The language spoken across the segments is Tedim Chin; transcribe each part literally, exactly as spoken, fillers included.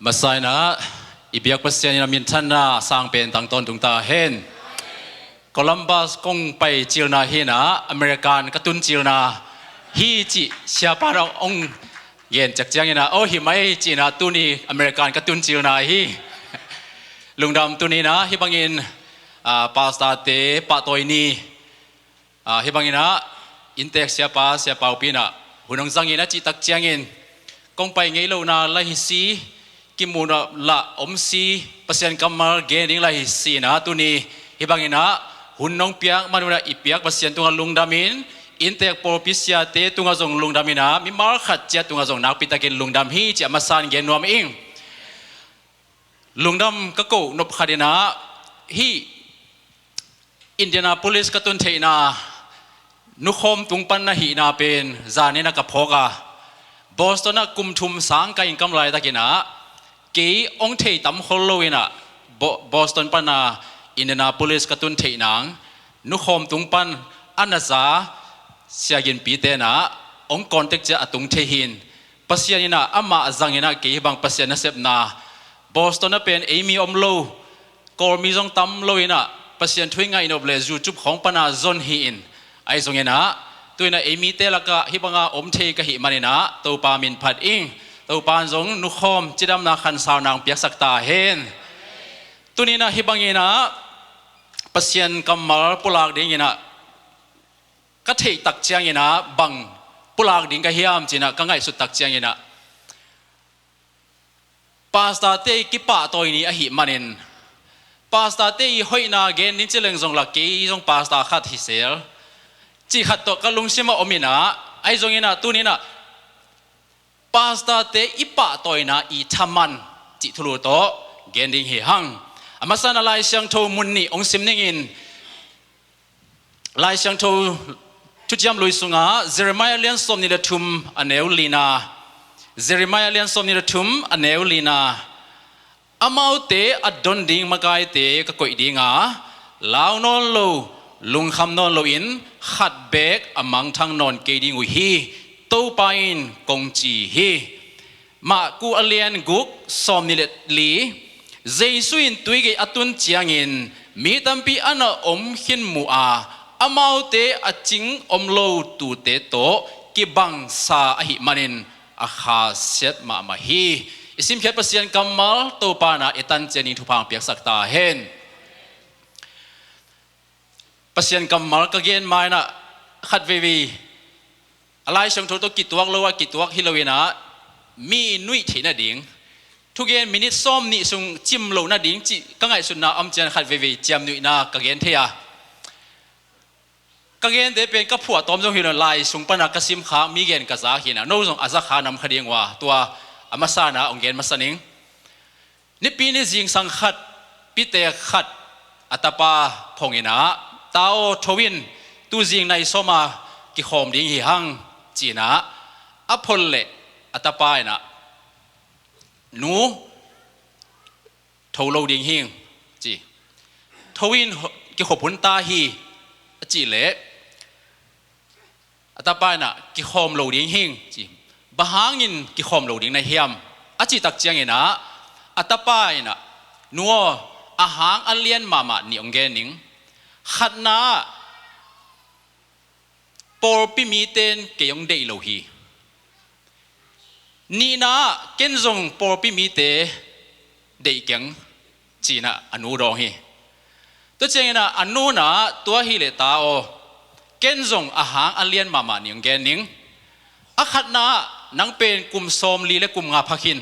Masa inah i biak Pasian in a minthanna sang pen tang tawntung ta hen. Columbus kong pai cilna hi inah American ka tun cilna hi cih siapa in hong gen ciak ciang inah, oh, hi mai ci inah tuni American ka tun cilna hi. Lungdam. Tuni inah hih bangin, ah, pastorte pahtawi ni, ah, hih bangin ah inntek siapa, siapa upi inah hun hong zangin a cih tak ciangin kong pai ngei lohna la hi si, kimuhna la om si, Pasian kammal gen ding la hi si inah tuni hih bangin ah hun hong piak man un ah i biak Pasian tungah lungdamin, inntek pawlpi siate tungah zong lungdam inah mimal khat ciat tungah zong nakpitakin lungdam hi ci a masa in gen nuam ing. Lungdam ka koh nop khat inah hih Indianapolis ka tun theihna nukhawm tung pan na hihna pen zan inah ka phawk a, Boston ah kum thum sang ka innkam laitakin ah kei hong thei tam khol lo inah Bo-, Boston pan a Indianapolis ka tun theih nang nukhawm tung pan a na za siaginpite inah hong contact ciah a tung thei hi in, Pasian inah amah zang inah kei hih bang Pasian nasepna, Boston ah pen ei mi om lo, Kawlmi zong tam lo inah Pasian thu i ngaih nop leh YouTube khawng pan a zon hi in, ahi zong inah tu inah ei mite lakah hih banga om thei ka hih man inah Topa min phat ing. Topa in zong nukhawm cidamna khansau nang piaksak ta hen. Tuni inah hih bangin ah Pasian kammal pulak ding inah ka theih tak ciang inah bang pulak ding ka hiam ci inah ka ngaihsut tak ciang inah pastorte i kipahtawi ni ahih manin, pastorte i hoihna gen ding ci leng zong la kei zong pastor khat hi sel cih khat tawh ka lungsim ah om inah, ahi zong inah tuni inah pastorte i pahtawina i thaman cih thulu tawh gen ding hi hang. A masa inah Lai Siangtho mun nih hong sim ning in, Lai Siangtho Thuciam Lui sungah Jeremiah lian sawmnih le thum a neu lina, Jeremiah lian sawmnih le thum a neu lina, amaute a don ding makaite ka koih ding a, lau nawn lo, lungkham nawn loin khat beek a mangthang nawn kei ding uh hi, Topa in kong ci hi. Marku a lian guk sawmnih le li, Jesu in tuigei a tun ciangin mi tampi a na om khin mu a, amaute a cing om lo tuute tawh kibangsa ahih manin a khasiat mahmah hi. I simkhiat Pasian kammal Topa inah i tan ciangin thupha hong piaksak ta hen. Pasian kammal ka gen ma inah khat veivei a Lai Siangtho tawh kituak lo a kituak hi lo inah mi nuih theih nading, thugen minit sawmnih sung cim loh nading cih ka ngaihsutna om ciang khat veivei ciamnuihna ka gen thei a, ka gente pen ka phuah tawm zong hi lo, Lai sung pan a ka simkhak mi gen ka za hi inah no zong a zakha nam kha ding uh a, tua a masa inah hong gen masa ning. Nipi ni zingsang khat, pitek khat a tapa phong inah, "Ta aw, tho in, tu zing nai sawm a kikhawm ding hi hang," ci inah a phol leh a tapa inah, "Nu, tho lo ding hing," ci. "Tho in, kikhop hun ta hi," a cih leh a tapa inah, "Kikhawm lo ding hing," ci. "Bang hangin kikhawm lo ding na hiam?" a cih tak ciang inah a tapa inah, "Nu aw, a hang a lian mahmah nih hong gen ning. Khatna ah pawlpi mite in kei hong deih lo hi. Nihna ah ken zong pawlpi mite deih keng," ci inah a nu dawng hi. Tua ciang inah a nu inah, "Tua hi leh ta aw, ken zong a hang a lian mahmah nih hong gen ning. A khatna ah nang pen kum sawmli le kum nga pha khin.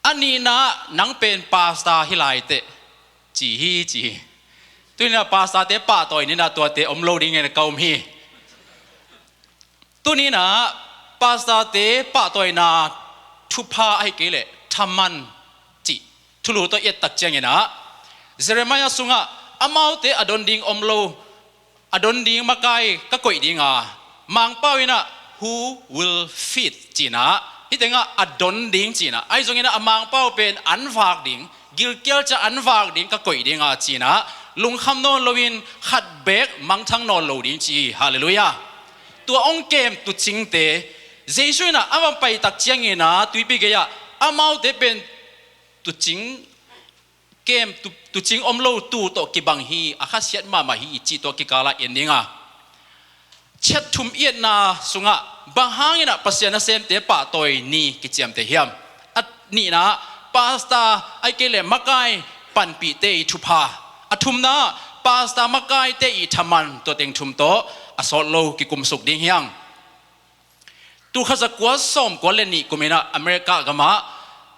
A nihna ah nang pen pastor hi lai teh," ci hi, ci hi. Tuni inah pastorte pahtawi ni inah tuate om lo ding inah ka um hi. Tuni inah pastorte pahtawina thupha ahih kei leh thaman cih thulu tawh i et tak ciang inah Jeremiah sungah, "Amaute a don ding om lo, a don ding makai ka koih ding a, Mangpau inah, who will feed?" ci inah, hih tengah a don ding ci inah, ahi zong inah a Mangpau pen an vak ding, gilkial ciang an vak ding ka koih ding a ci inah, lungkham nawn loin khat beek mangthang nawn lo ding ci hi. Halleluiah. Tua hong kem tuucingte, Jesu inah a va pai tak ciang inah tuipi gei ah Amaute pen tuucing kem, tu, tuucing om lo tuu tawh kibang hi, a khasiat mahmah hi cih tawh kikalah en ding a, chiat thum i etna sungah bang hangin ah Pasian nasemte pahtawi ni kiciamteh hiam? A nihna, pastor ahih kei leh makai panpihte i thupha. A thumna, pastor makaite i thaman, tua teng thum tawh a sawt lo kikumsuk ding hi hang. Tulkhat zakua sawmkua le nih kum in ah America gamah,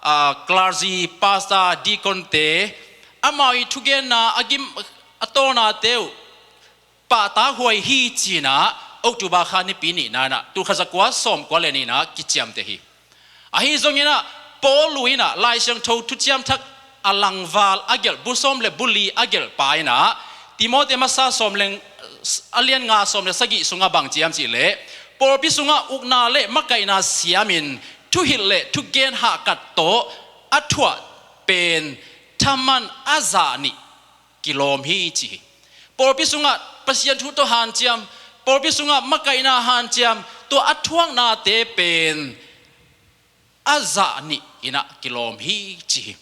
ah, clergy, pastor, deaconte, amau i thugenna a gim, a tawlnate uh pahtakhuai hi ci-in ah October kha nipi nihna in ah, tulkhat zakua sawmkua le nihna kiciamteh hi. Ahi zongin ah Paul in ah Lai Siangtho Thuciam Thak a langval a gelh, bu sawm le bu li a gelh pa in ah, Timoti masa sawm le, a lian nga sawm le sagih sungah bang ci hiam cih leh, pawlpi sungah ukna le makaihna siamin, thuhilh le thugen hahkat tawh a thuah pen thaman a zah nih kilawm hi ci hi. Pawlpi sungah Pasian thu tawh hanciam, pawlpi sungah makaihna hanciam, tua a thuaknate pen a zah nih in ah kilawm hi ci hi.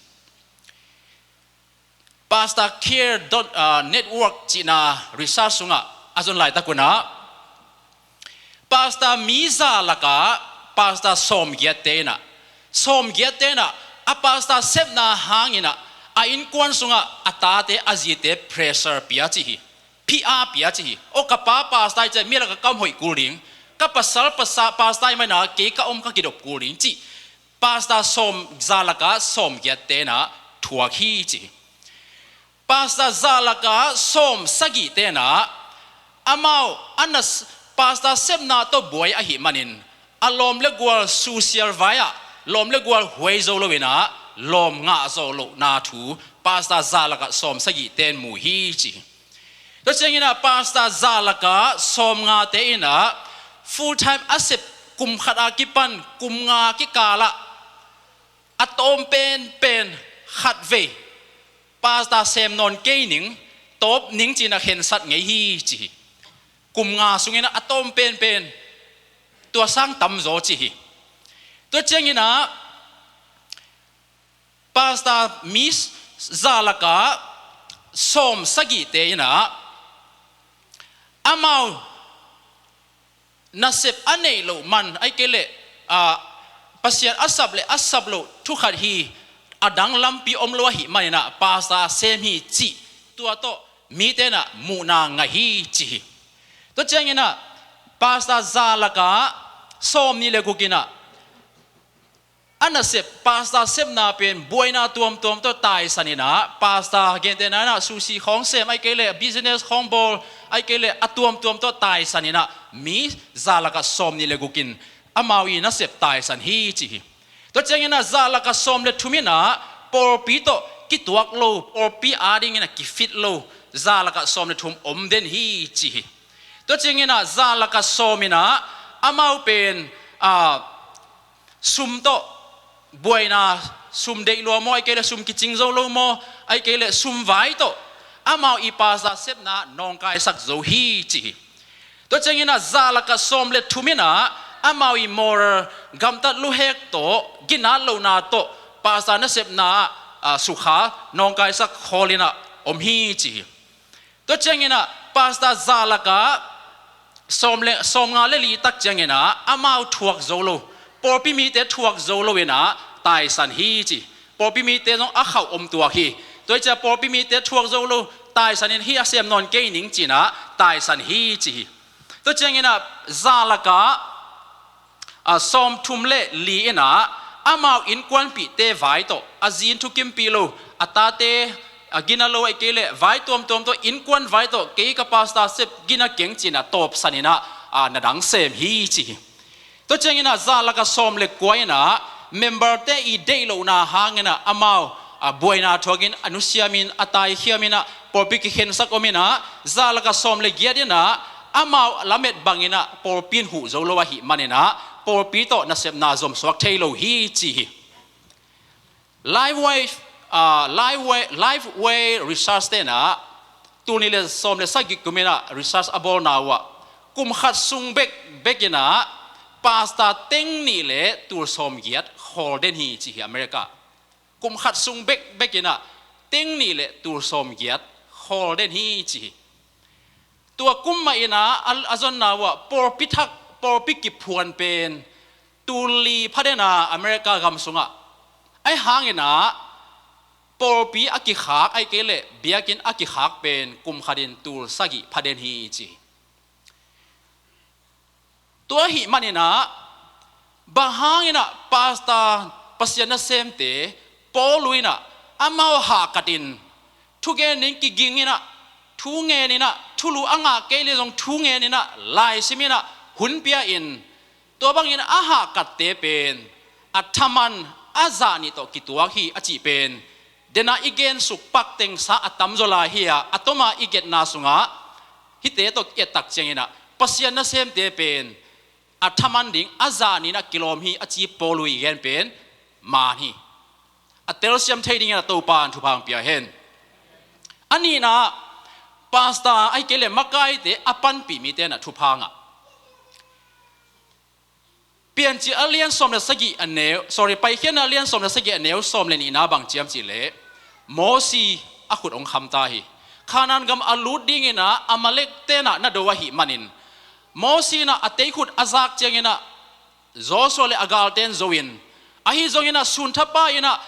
Pastor Care dot, ah, Network cihna research sungah a zon laitak un ah, pastor mi za lakah pastor sawmgiatte in ah, sawmgiatte in ah a pastor sepna hangin ah a innkuan sungah a tate a zite pressure pia ci hi. Pia, pia ci hi. Aw, ka pa pastor hi ci-a mi lakah ka om hoih kul ding, ka pasal pasa, pastor hi manin ah kei ka om ka kidop kul ding cih pastor sawm, za lakah sawmgiatte in ah thuak hi ci hi. Pastor za lakah sawmsagihte in ah amau a na s-, pastor sepna tawh buai ahih manin a lawm le gual susial vai-ah lawm le gual huai zo lo in ah lawm ngah zawh lohna thu pastor za lakah sawmsagihte in mu hi ci hi. Tua ciangin ah pastor za lakah sawmngate in ah full time a sep kum khat a kipan kum nga kikal ah a tawm penpen khatvei pastor sem nawn kei ning, tawp ning ci-in ah khensat ngei hi ci hi. Kum nga sungin ah a tawm penpen, tua sang tamzaw ci hi. Tua ciangin ah pastor mi za lakah sawmsagihte in ah amau nasep a neih loh man, ahih kei leh, ah, Pasian a sap le a sap loh thu khat hi, a dang lampi om lo ahih manin ah pastor sem hi cih tua tawh mite in ah muhna ngah hi ci hi. Tua ciangin ah pastor za lakah sawmnih le guk in ah a nasep, pastor sepna pen buaina tuamtuam tawh taisan in ah, pastor gentehna in ah sushi khawng sem, ahih kei leh business khawng bawl, ahih kei leh a tuamtuam tawh taisan in ah mi za lakah sawmnih le guk in amau i nasep taisan hi ci hi. Tua ciangin ah za lakah sawm le thum in ah pawlpi tawh kituak lo, pawlpi adingin ah kifit lo za lakah sawm le thum om den hi ci hi. Tua ciangin ah za lakah sawm in ah amau pen, ah, sum tawh buaina, sum deih lua maw, ahih kei leh sum kicing zo lo maw, ahih kei leh sum vai tawh amau i pastor sepna nawngkaisak zo hi ci hi. Tua ciangin ah za lakah sawm le thum in ah amau i moral gamtat luhek tawh, ginat lohna tawh pastor nasepna, ah, sukha nawngkaisak khawl in ah om hi ci hi. Tua ciangin ah pastor za lakah sawm le, sawmnga le li tak ciangin ah amau thuak zo lo, pawlpi mite thuak zo lo in ah taisan hi ci. Pawlpi mite zong a khauh om tuak hi. Tua hi ciah pawlpi mite thuak zo lo, taisan in, hih a sem nawn kei ning ci-in ah taisan hi ci hi. Tua ciangin ah za lakah, a, sawmthum le li in ah amau innkuanpihte vai tawh, a zi in thukimpih lo, a tate a gina lo, ahih kei leh vai tuamtuam tawh, innkuan vai tawh, kei ka pastor sep gina keng ci-in ah tawpsan in ah, a, na dang sem hi ci hi. Tua ciangin ah za lakah sawm le kua in ah memberte i deih lohna hangin ah amau, a, buaina thuakin, a nusiamin, a taikhiamin ah pawlpi kikhensak om in ah, za lakah sawm le giat in ah amau lamet bangin ah pawlpi in huh zo lo ahih manin ah pawlpi tawh nasepna zomsuak thei lo hi ci hi. Lifeway, ah, Lifeway, Lifeway Research te in ah tul nih le sawm le sagih kum in ah research a bawlna uh ah, kum khat sung bek, bek in ah Pastor teng nih le tul sawmgiat khawl den hi ci hi America. Kum khat sung bekbek in ah teng nih le tul sawmgiat khawl den hi ci hi. Tua kum mah in ah a, a zonna uh ah pawlpi thak, pawlpi kiphuan pen tul li pha den a America gam sungah. Ahi hangin ah pawlpi a kikhak, ahih kei leh biakinn a kikhak pen kum khatin tul sagih pha den hi ci hi. Tua ahih manin ah, bang hangin ah pastor, Pasian nasemte, Paul in ah amau hahkatin, thugen ding kiging in ah, thu ngen in ah, thulu a ngah kei leh zong thu ngen in ah, laisim in ah, hun pia in, tua bangin a hahkatte pen a thaman a zah nih tawh kituak hi a cih pen, den a i gen suk pak teng sa a tamzaw lai hi a, a tawm a i genna sungah hihte tawh i et tak ciangin ah Pasian nasemte pen a thaman ding a zah nih in ah kilawm hi a ci Paul i gen pen man hi. A telsiam thei dingin ah Topa'n thupha hong pia hen. A nihna, pastor ahih kei leh makaite a panpih mite in ah thupha ngah. Piancil a lian sawm le sagih a neu, sorry, Paikhiatna a lian sawm le sagih a neu sawm le nihna bang ci hiam cih leh, Mosi a khut hong kham ta hi. Kanaan gam a lut dingin ah Amalekte in ah na do ahih manin, Mosi in ah a teikhut a zak ciangin ah Joshua le a galte'n zo in, ahi zongin ah suntha pa in ah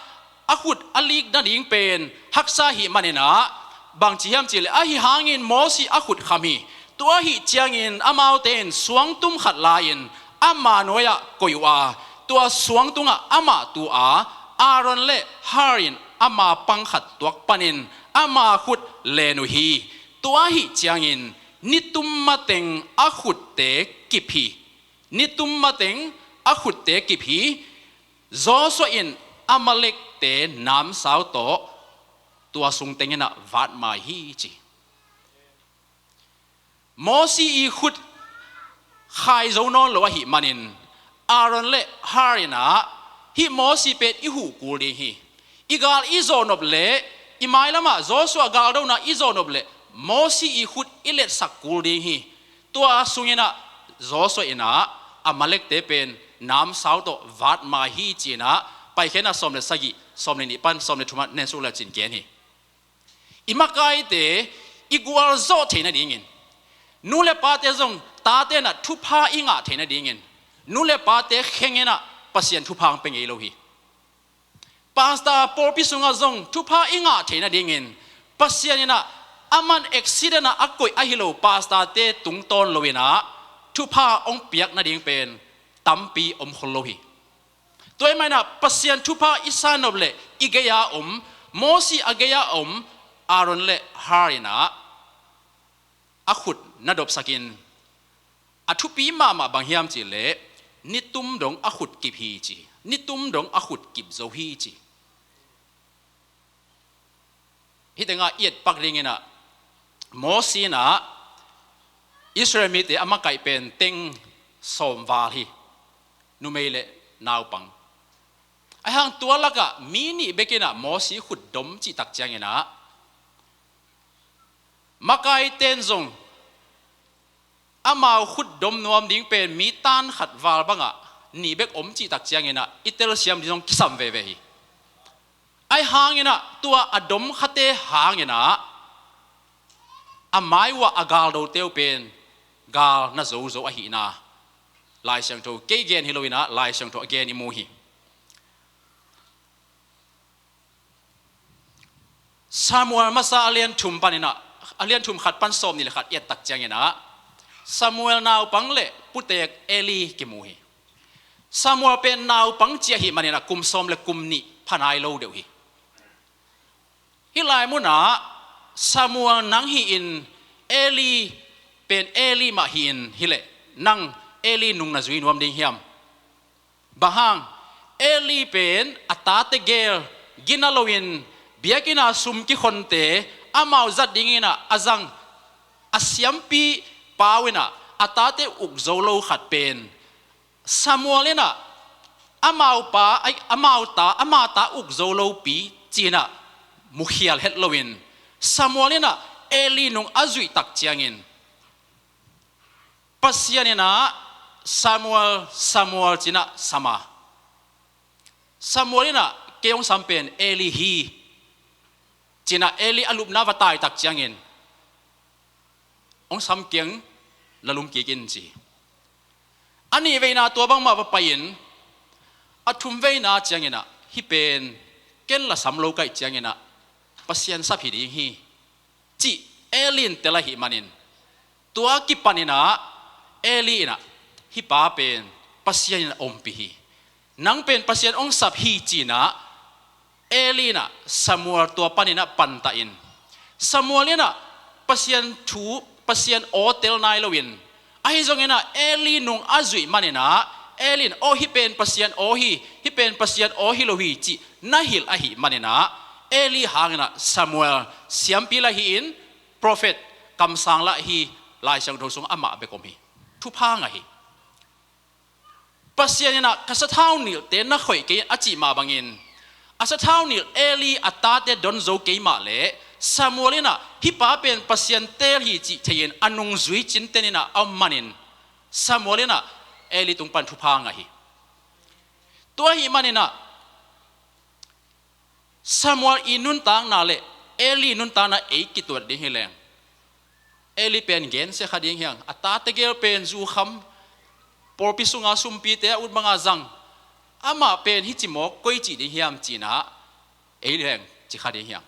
a khut a lik nading pen haksa ahih manin ah, bang ci hiam cih leh, ahi hangin Mosi a khut kham hi. Tua ahih ciangin amaute in suangtum khat la-in ama nuai-ah koih uh a, tua suang tungah amah tu a, Aaron le Hur in ama pang khat tuak panin ama khut len uh hi. Tua ahih ciangin nitum mateng a khutte kip hi. Nitum mateng a khutte kip hi. Joshua in Amalekte namsau tawh tua sung teng in ah vatmai hi ci. Mosi i khut khai zo nawn lo ahih manin, Aaron le Hur in ah hih Mosi pen i huh kul ding hi. I gal i zawh nop leh, i mailamah Joshua galdona i zawh nop leh Mosi i khut i letsak kul ding hi. Tua sungin ah Joshua in ah Amalekte pen namsau tawh vatmai hi ci-in ah, Paikhiatna sawm le sagih, sawm le nih pan sawm le thum ah nen suk le cin gen hi. I makaite i gualzawh theih nadingin, nu le pate zong tate in ah thupha i ngah theih nadingin, nu le pate kheng in ah Pasian thupha hong pia ngei lo hi. Pastor pawlpi sungah zong thupha i ngah theih nadingin, Pasian in ah aman accident ah a koih ahi lo pastorte tungtawn lo in ah thupha hong piak nading pen tampi om khol lo hi. Tua ahih manin ah Pasian thupha i san nop leh i gei-a om, Mosi a gei-a om, Aaron le Hur in ah a khut na dopsakin, a thupi mahmah bang hiam cih leh, nitum dong a khut kip hi ci, nitum dong a khut kip zo hi ci. Hih tengah i et pak dingin ah, Mosi in ah Israel mite a makaih pen teng sawm val hi, numei le naupang. Ahi hang tua lakah mi nih bek in ah Mosi khut dom cih tak ciangin ah, makaite'n zong amau khut dom nuam ding pen mi tan khat val bangah nih bek om cih tak ciangin ah i telsiam ding zong kisam veve hi. Ahi hangin ah tua a dom khate hangin ah a mai uh ah a galdote uh pen gal na zozo ahihna Lai Siangtho, kei gen hi lo in ah Lai Siangtho a gen i mu hi. Samuel masa a lian thum panin ah, a lian thum khat pan sawm nih le khat i et tak ciangin ah, Samuel naupang le putek Eli kimu hi. Samuel pen naupang ci ahih manin ah kum sawm le kum nih pha nai lo deuh hi. Hih lai munah Samuel nang hi-in, Eli pen Eli mah hi-in, hi leh nang Eli nung na zui nuam ding hiam? Bang hang, Eli pen a tate gel, gina loin biakinn a sum kikhonte amau zat dingin ah a zang, a siampi pau in ah a tate uk zo lo khat pen Samuel in ah amau pa, ai, amau ta, ama ta uk zo lopi ci-in ah mukhial het loin, Samuel in ah Eli nung a zuih tak ciangin, Pasian in ah Samuel, Samuel cinah sam a, Samuel inah kei hong sam pen Eli hi cinah Eli a lupna va taitak ciangin hong sam keng, la lum kik in ci. A nih veina tua bangmah va pai-in a thum veina cianginah hih pen ken la sam lo kaih cianginah Pasian sap hi ding hi cih Eli in tel ahih manin, tua kipaninah Eli inah hih pa pen Pasian inah ompih hi. Nang pen Pasian hong sap hi cinah Eli inah Samuel tua paninah pantah in, Samuel inah Pasian thu, Pasian aw tel nai loin, ahi zonginah Eli nung a zuih maninah Eli in, aw, hih pen Pasian aw hi, hih pen Pasian aw hi lo hi cih na hilh ahih maninah Eli hanginah Samuel siampi lah hi-in, prophet, kamsang lah hi, Lai Siangtho sung amah bek om hi. Thupha ngah hi. Pasian inah ka sathau nilhte na khoih kei a cih mah bangin, a sathau nilh Eli a tate don zo kei mah leh Samuel inah hih pa pen Pasian teel hi cih thei-in a nungzui cinten inah a om manin Samuel inah Eli tung pan thupha ngah hi. Tua ahih maninah Samuel i nuntakna le Eli nuntakna ei kituat ding hi leng, Eli pen gensia kha ding hiang, a ta tegel pen zukham, pawlpi sunga sumpite a ut banga zang, amah pen hih cimawk koi cih ding hiam cinah ei leng ci kha ding hiang.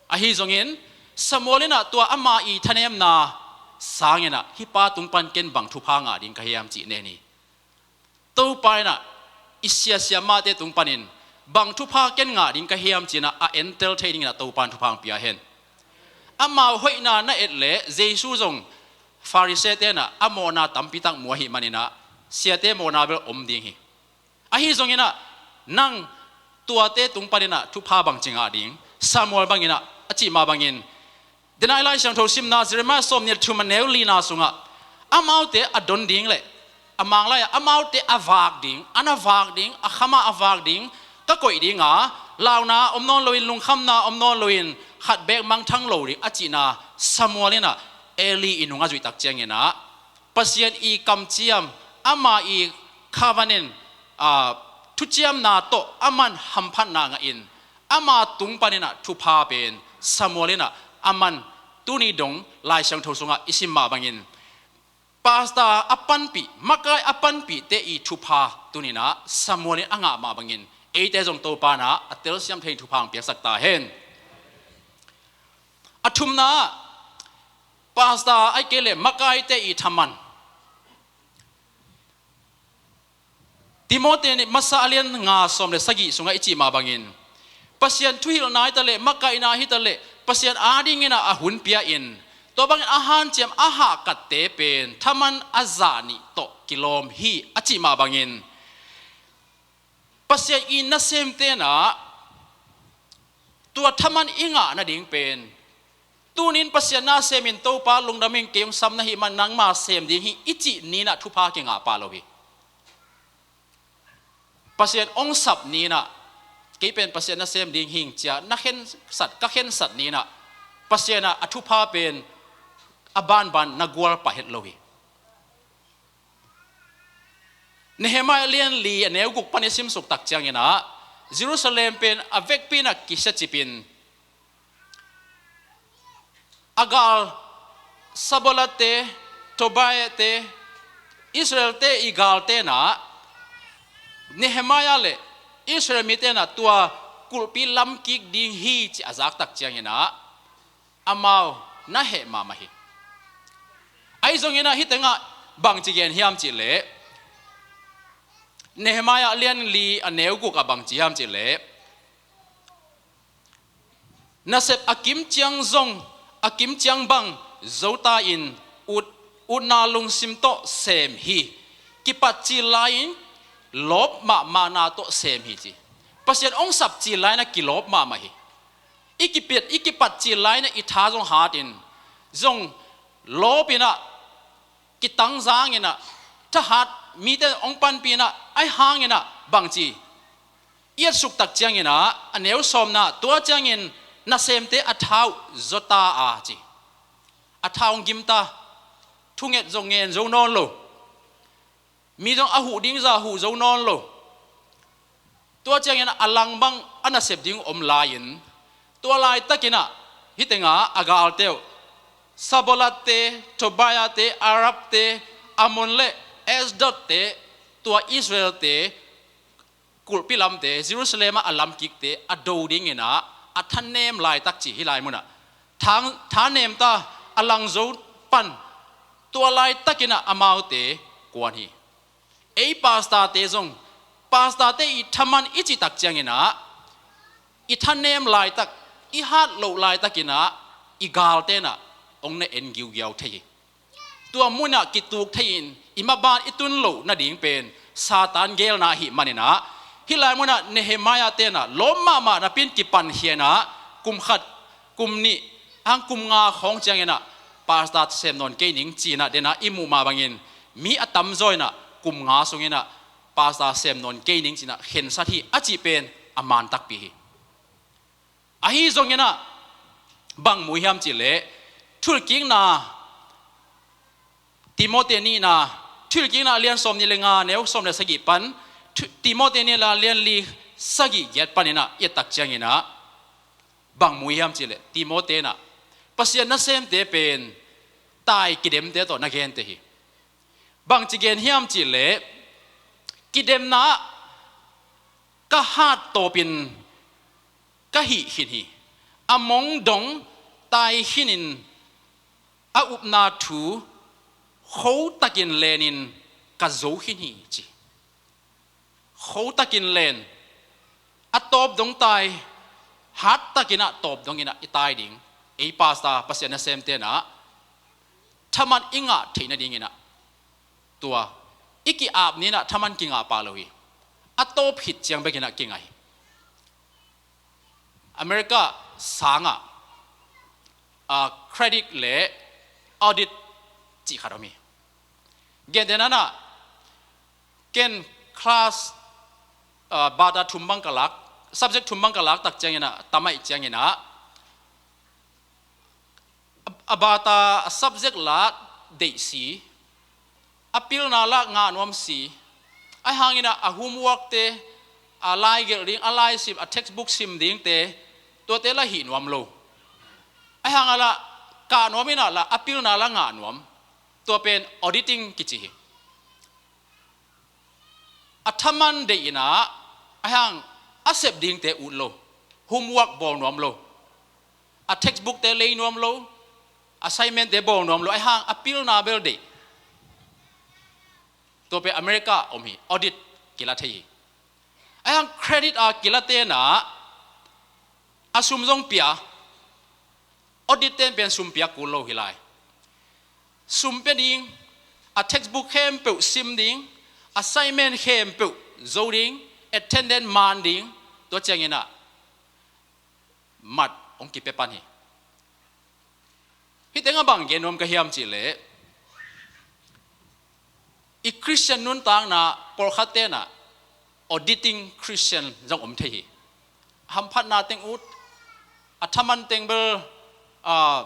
Ahi zongin Samuel inah tua ama i thanemna sanginah hih pa tung pan ken bang thupha ngah ding ka hiam cih nen hi. Topa inah i siasia mahte tung panin bang thupha ken ngah ding ka hiam cinah a entel thei dinginah Topa in thupha hong pia hen. Amau hoihna na et leh Jesu zong Farisee tenah a mawhna tampitak mu ahih maninah siate mawhna bel om ding hi. Ahi zonginah nang tuate tung paninah thupha bangci ngah ding, Samuel banginah a cih mah bangin, denai Lai Siangtho simna Jeremiah sawmnih thum a neu lina sungah amaute a don ding le a manglai-ah amaute a vak ding, a na vak ding, a khama a vak ding ka koih dinga, launa om nawn loin, lungkhamna om nawn loin, khat beek mangthang lo ding a cihna Samuel inah Eli i nung a zuihtak cianginah Pasian i kamciam, ama i covenant, aa, thuciamna tawh aman hamphatna ngahin ama tung paninah thupha pen Samuel inah aman tuni dong Lai Siangtho sungah i sim mah bangin, pastor a panpih, makai a panpihte i thupha tuninah Samuel in a ngah mah bangin eite zong Topa inah a telsiam thei thupha hong piaksak ta hen. A thumna, pastor ahih kei leh makaite i thaman. Timote masa a lian nga sawm le sagih sungah i cih mah bangin, Pasian thuhilhna hi taleh, makaihna hi taleh, Pasian adinginah a hun pia-in, tua bangin a hanciam a hahkatte pen thaman a zah nih tawh kilawm hi a cih mah bangin, Pasian i nasem tenah tua thaman i ngah nading pen, tunin Pasian na semin, Topa lungdamin kei hong sam na hih man nangma sem ding hi i cih ninah thupha kingah pah lo hi. Pasian hong sap ninah kei pen Pasian nasem ding hing cia na khensat, ka khensat ninah Pasian ah a thupha pen a banban na gual pah het lo hi. Nehemiah lian li a neu guk pan i simsuk tak cianginah Jerusalem pen a vekpi inah kisiacipin, a gal Sanballat-te, Tobiah-te, Israel-te i gal tenah Nehemiah le Israel mi tenah tua kulhpi lamkik ding hi ci a zaktak cianginah amau na heh mahmah hi. Ahi zonginah hih tengah bangci gen hiam cihleh, Nehemiah lian li a neu guk ah bangci hiam cihleh, nasep a kim ciang zong, a kim ciang bang zota in ut, utna lungsim tawh sem hi. Kipat cil lai-in lawp mahmahna tawh sem hi ci. Pasian hong sap cil lai-in a kilawp mahmah hi. I kipat, i kipat cil lai-in a i tha zong hatin zong lawpinah, kitangzanginah, thahat mite hong panpinah, ahi hanginah bangci i etsuk tak cianginah a neu sawmna, tua ciangin nasemte a tha uh zota a ci. A tha hong gimta, thunget zong ngen zo nawn lo. Mi zong a huh ding zah huh zo nawn lo. Tua ciangin a lang bang a nasep ding om lai-in, tua laitakin ah hih tenga a galte uh, Sanballatte, Tobiate, Arabte, Ammon le Asdodte, tua Israelte kulhpi lamte, Jerusalem ah a lamkikte a do dingin ah a thanem laitak ci hih lai munah. Thang, thanem ta, a lang zo pan, tua laitakin ah amaute kuan hi. Ei pastorte zong, pastorte i thaman i cih tak ciangin ah, i thanem laitak, i hat loh laitakin ah i galte in ah hong na en giugiau thei hi. Tua munah kituk thei-in i maban i tun loh nading pen Satan geelna ahih manin ah, hih lai munah Nehemiah te in ah lawm mahmah napi-in kipankhia in ah, kum khat, kum nih, ahang kum nga khawng ciangin ah pastor sem nawn kei ning ci-in ah, den ah i muh mah bangin mi a tamzaw in ah kum nga sungin ah pastor sem nawn kei ning ci-in ah khensat hi a cih pen a man takpi hi. Ahi zongin ah bang mu hiam cih leh, Thuhilhkikna, Timote nihna, Thuhilhkikna a lian sawmnih le nga, neu sawm le sagih pan, Thu-, Timote nihna a lian li, sagih giat panin ah i et tak ciangin ah bang mu hiam cih leh, Timote in ah Pasian nasemte pen tai kidemte tawh na gente hi. Bangci gen hiam cih leh, kidemna ah ka hat tawpin ka hih khin hi. A mong dong tai khinin a upna thu khotakin lenin ka zo khin hi ci. Khotakin len, a tawp dong tai, hat takin ah tawp dongin ah i tai ding. Ei pastor, Pasian nasemte in ah thaman i ngah theih nadingin ah, tua i ki-ap ni-in ah thaman kingah pah lo hi. A tawp khit ciang bekin ah kingah hi. America sangah, ah, credit le audit cih khat om hi. Gentehna-in ah, ken class, ah, bata thum bang ka lak, subject thum bang ka lak tak ciangin ah, tam ahih ciangin ah, a, a bata, a subject lah deih si, a pilna lah ngah nuam si, ahih hangin ah a homework-te, a lai gelh ding, a lai sim, a textbook sim dingte, tuate lah hih nuam lo. Ahih hangin ah lah kah nuam in ah lah a pilna lah ngah nuam. Tua pen auditing kici hi. A thaman deih in ah, ahih hang a sep dingte ut lo, homework bawl nuam lo, a textbook-te lei nuam lo, assignment-te bawl nuam lo, ahih hang a pilna bel deih. Tua pen America om hi, audit kila thei hi. Ahih hang credit a kilate in ah a sum zong pia, audit-te in pen sum pia kul lo hi lai. Sum pia ding, a textbook khempeuh sim ding, assignment khempeuh zo ding, attendance man ding, tua ciangin ah mat hong kipia pan hi. Hih tengah bang gen nuam ka hiam cih leh, i Christian nuntakna pawlkhatte in ah auditing Christian zong om thei hi. A hamphatna teng ut, a thaman teng bel, ah,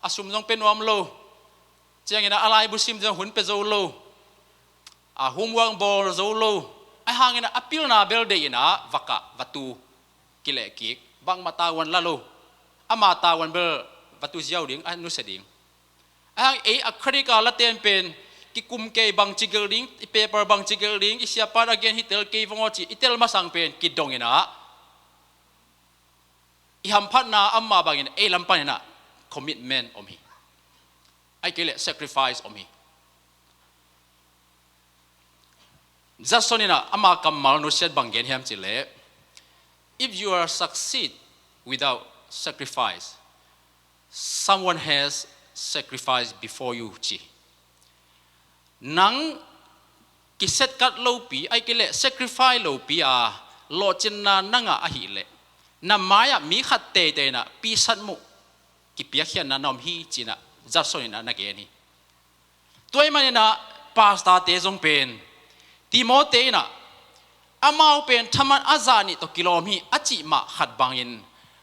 a sum zong pia nuam lo, ciangin ah a laibu sim zong hun pia zo lo, a homework bawl zo lo, ahih hangin ah a pilna bel deih in ah va kah, va tu, kilehkik, bangmah tavuan la lo, ama tavuan bel va tu ziau ding, a nusia ding. Ahih hang ei a credit card laten pen kikum kei, bangci gelh ding, i paper bangci gelh ding, i siapa'n a gen hi tel kei vong aw ci, i tel masang pen kidong in ah, i hamphatna amah bangin ei lam panin ah commitment om hi. Ahih kei leh sacrifice om hi. Judson in ah ama kammal nusiat bang gen hiam cih leh, "If you are succeed without sacrifice, someone has sacrificed before you," ci. Nang kisetkat lopi, ahih kei leh sacrifice lopi a lawhcinna na ngah ahih leh, na mai-ah mi khat teitei in ah pisat muh, kipiakkhiatna na om hi ci-in ah Judson in ah na gen hi. Tua ahih manin ah pastor-te zong pen, Timote in ah, amau pen thaman a zah nih tawh kilawm hi a cih mah khat bangin,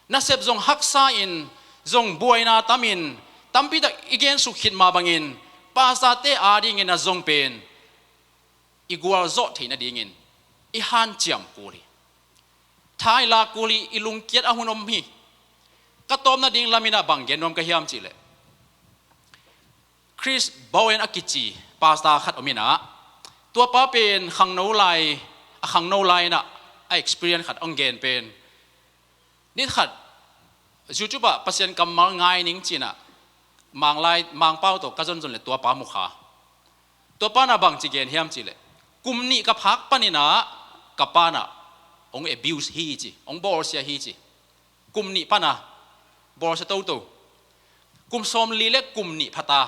nasep zong haksa-in, zong buaina tamin, tampitak i gensuk khit mah bangin, pastor-te adingin ah zong pen i gualzawh theih nadingin i hanciam kul hi. Tha i lak kul hi, i lungkiat a hun om hi. Ka tawpna ding lamin ah bang gen nuam ka hiam cihleh, Chris Bowen a kici pastor khat om in ah, tua pa pen khangno lai, a khangno lai in ah a experience khat hong gen pen, ni khat YouTube ah Pasian kammal ngai ning ci-in ah Manglai, Mangpau tawh ka zonzon leh tua pa mu kha. Tua pa in ah bangci gen hiam cihleh, kum nih ka phak panin ah ka pa in ah hong abuse hi ci, hong bawlsia hi ci. Kum nih pan ah bawlsia toto. Kum sawmli leh kum nih pha ta.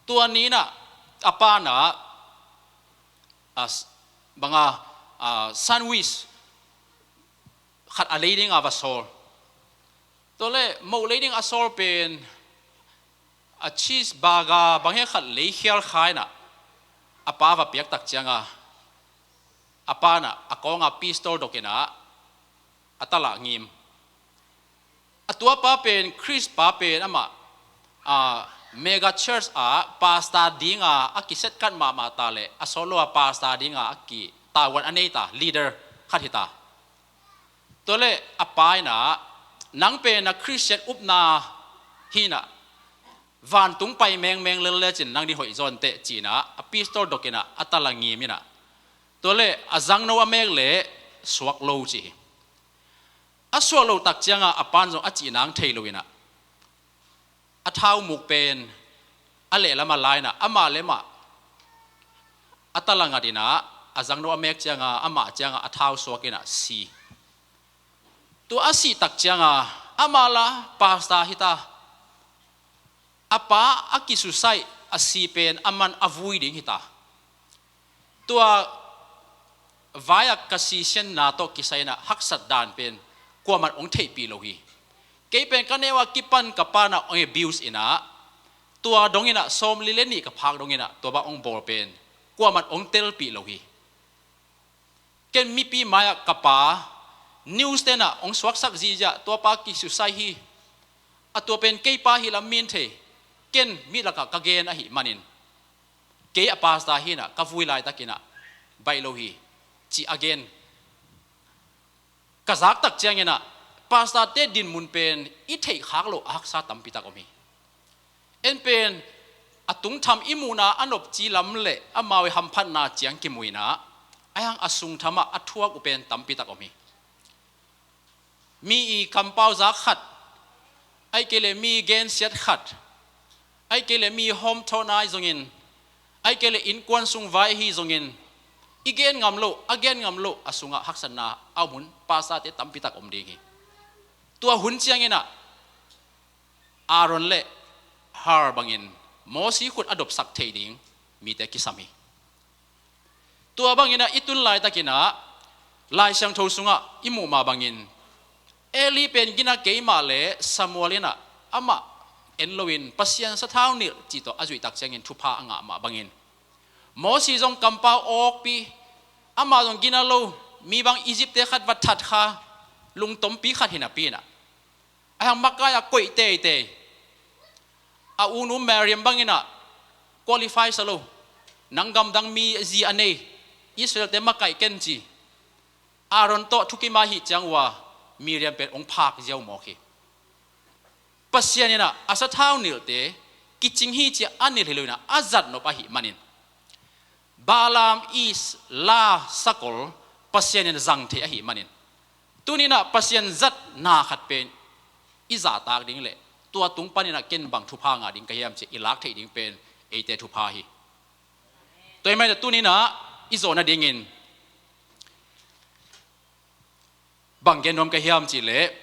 Tua ni in ah a pa in ah, a, bang a, a, sandwich khat a lei ding a va sawl. Tua leh moh lei ding a sawl pen, a, cheeseburger bang hiam khat lei khial kha in ah a pa va piak tak ciang a, a pa in ah a kawng ah pistol dok in ah a tal ah ngim. A tua pa pen, Chris pa pen amah, a, mega church ah pastor ding a a kisetkat mahmah ta leh a sawt lo a pastor ding a a ki tavuan a nei ta, leader khat hi ta. Tua leh a pa in ah, nang pen a Christian upna hi in ah, vantung pai mengmeng lel lecin nang ding hoih zaw inteh ci-in ah a pistol dok in ah a tal ah ngim in ah, tua leh a zangno a mek leh suak lo ci hi. A suak loh tak ciang a a pa in zong a cih nang thei lo in ah, a thau muk pen a lehlam ah la in ah, amah leh amah a tal ah ngat in ah, a zangno a mek ciang a, amah ciang a a thau suak in ah si. Tua a sih tak ciang a, amah lah pastor hi ta. A pa a kisuicide, a si pen aman a vui ding hi ta. Tua vai-ah ka sisianna tawh kisai in ah haksat dan pen kuaman hong theihpih lo hi. Kei pen ka neu a kipan ka pa in ah hong abuse in ah, tua dong in ah, sawmli leh nih ka phak dong in ah tua bang hong bawl pen kuaman hong telpih lo hi. Ken mipi mai-ah ka pa, news te'n ah hong suaksak ziahziah, tua pa kisuicide hi, a tua pen kei pa hi lam min thei, ken mi lakah ka gen ahih manin, kei a pastor hi in ah ka vui laitak in ah baih lo hi, ci a gen. Ka zak tak ciang in ah pastor-te dinmun pen i theih khak loh a haksa tampi tak om hi. En pen a tungtham i muhna a nopci lam leh amau i hamphatna ciang kimu in ah, ahi hang a sungtham ah a thuak uh pen tampi tak om hi. Mi i kampau zak khat, ahih kei leh mi gensiat khat, ahih kei leh mi hawmthawh nai zongin, ahih kei leh innkuan sung vai ahi zongin, i gen ngam loh, a gen ngam loh a sungah haksatna a om hun pastor-te tampi tak om ding hi. Tua hun ciang in ah Aaron leh Hur bangin Mosi khut a dopsak theih ding mite kisam hi. Tua bang in ah i tun laitak in ah Lai Siangtho sungah i muh mah bangin, Eli pen gina kei mah leh Samuel in ah amah en loin Pasian sathau nilh cih tawh a zuih tak ciangin thupha a ngah mah bangin, Mosi zong kampau awkpi, amah zong gina lo, mi bang Egypt-te khat va that kha, lungtompi khat hi napi in ah, ahi hang makai-ah koih teitei. A unu Miriam bang in ah qualify sa lo. Nang gamdang mi zi a nei, Israel-te makaih ken ci. Aaron tawh thukim ahih ciang uh a Miriam pen hong phak ziau mawk hi. Pasian in ah a sathau nilhte kicing hi ci-a a nilh hi lo in ah a zat nop ahih manin, Balaam i la sakol Pasian in zang thei ahih manin, tuni in ah Pasian zatna khat pen i zahtak ding leh tua tung panin ah ken bang thupha ngah ding ka hiam ci-a i lak theih ding pen eite thupha hi. Tua ahih manin ah tuni in ah i zawh nadingin bang gen nuam ka hiam cihleh,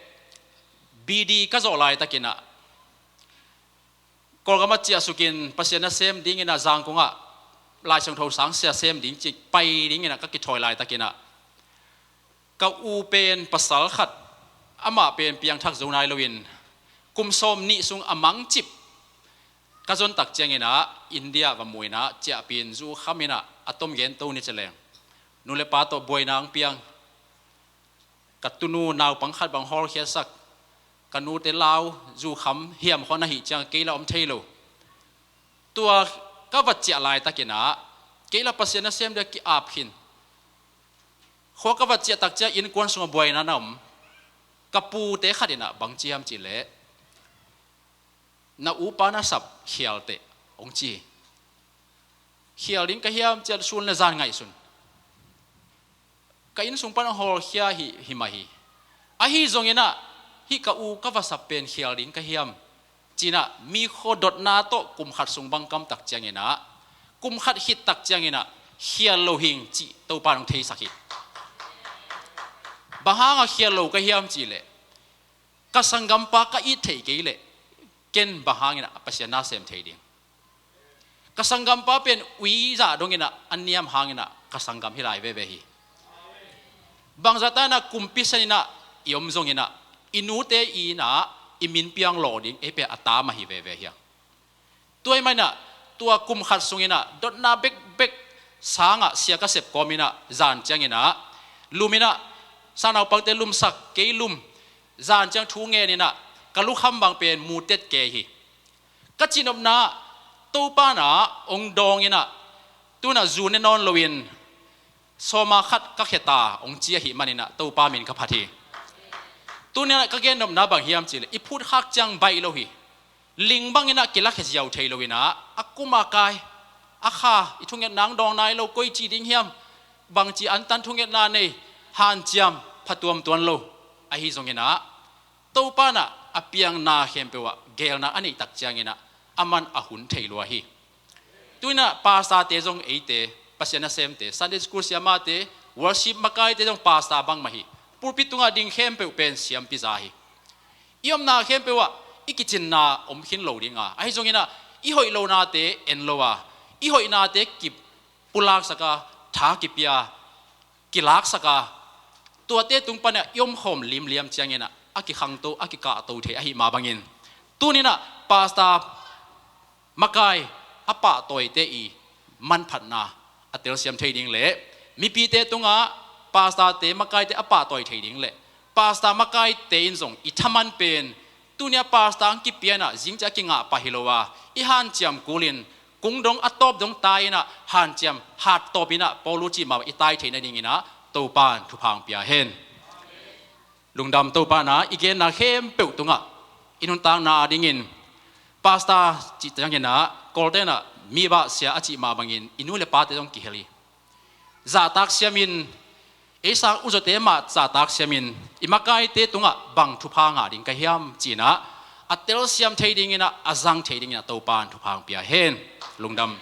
B D ka zawh laitak in ah Kawlgam ah ciahsuk in Pasian nasem ding in ah Zangkong ah Lai Siangtho sang sia sem ding ci pai ding in ah ka kithawi laitak in ah, ka u pen pasal khat, amah pen piangthak zo nai loin kum sawmnih sung a mangcip ka zon tak ciang in ah India va mu in ah ciahpih in zu kham in ah a tom gen to ni ci leng, nu leh pa tawh buaina hong piang. Ka tunu naupang khat bang hawlkhiatsak, ka nute lau zu kham hiam khawng ahih ciang kei lah om thei lo. Tua ka va ciah laitak in ah Kei la Pasian nasem dia ki-ap khin. Khua ka va ciah tak ciang innkuan sungah buaina na om. Ka pute khat in ah bang ci hiam cih leh, "Na upa na sap khial teh," hong ci. Khial ding ka hiam cih leh sun le zan ngaihsun. Ka inn sung pan a hawlkhia hi, hi mah hi. Ahi zongin ah, "Hih ka u ka va sap pen khial ding ka hiam?" ci-in ah, mi khuadotna tawh kum khat sung bang kam tak ciangin ah, kum khat khit tak ciangin ah, khial lo hing cih Topa in hong theisak hi. Bang hangah khial lo ka hiam cih leh, ka sanggampa ka it theih kei leh, ken bang hangin ah Pasian nasem thei ding? Ka sanggampa pen ui zah dongin ah a niam hangin ah ka sanggam hi lai veve hi. Bangzah ta in ah kumpi san in ah i om zongin ah, i nute i inn ah i min piang lawh ding ei pen a ta mah hi veve hi hang. Tua ahih manin ah, tua kum khat sungin ah dotna bekbek sangah sia ka sep kawmin ah, zan ciangin ah, lum in ah, sangnaupangte lumsak, kei lum, zan ciang thu ngen in ah, ka lukham bang pen mutet kei hi. Ka cihnopna, Topa in ah hong dawng in ah, tu-in ah zu ne nawn loin sawma khat ka khia ta, hong ci ahih manin ah Topa min ka phat hi. Tuni-in ah ka gennopna bang hiam cih leh, i phutkhak ciang baih lo hi. Ling bangin ah kilakhia ziau thei loin ah, a kum a kai, a kha, i thungetna hong dawng nai lo, koi ci ding hiam, bangci antan thungetna nei, hanciam, phatuam tuan lo. Ahi zongin ah, Topa in ah a piang na khempeuh ah geelna a neih tak ciangin ah, aman a hun thei lua hi. Tu-in ah pastorte zong eite, Pasian nasemte, Sunday school siamahte, worship makaite zong pastor bangmah hi. Pulpit tungah ding khempeuh pen siampi za hi. I omna khempeuh ah i kicinna om khin lo ding a, ahi zongin ah i hoih lonate en lo a, i hoihnate kipulaksak a, tha kipia, kilaksak a, tuate tung pan ah i omkhawm limliam ciangin ah a kikhangto, a kikahto thei ahih mah bangin, tuni-in ah pastor makai a pahtawite i manphatna a telsiam thei ding leh, mipite tungah pastorte makaite a pahtawi thei ding leh, pastor makaite in zong i thaman pen, tuni-a pastor hong kipia in ah zingciang a kingah pah hi lo a, i hanciam kulin kung dong a tawp dong tai in ah, hanciam hat tawp in ah, Paulu cih mah i tai theih nadingin ah Topa in thupha hong pia hen. Lungdam. Topa in ah i genna khempeuh tungah i nuntakna dingin, pastor cih ciangin ah, Kawlte in ah mibah sia a cih mah bangin i nu le pate zong kihel hi. Zahtak siamin, ei sang uzote mah zahtak siamin, i makaite tungah bang thupha ngah ding ka hiam ci-in ah, a telsiam thei dingin ah, a zang thei dingin ah Topa in thupha hong pia hen. Lungdam.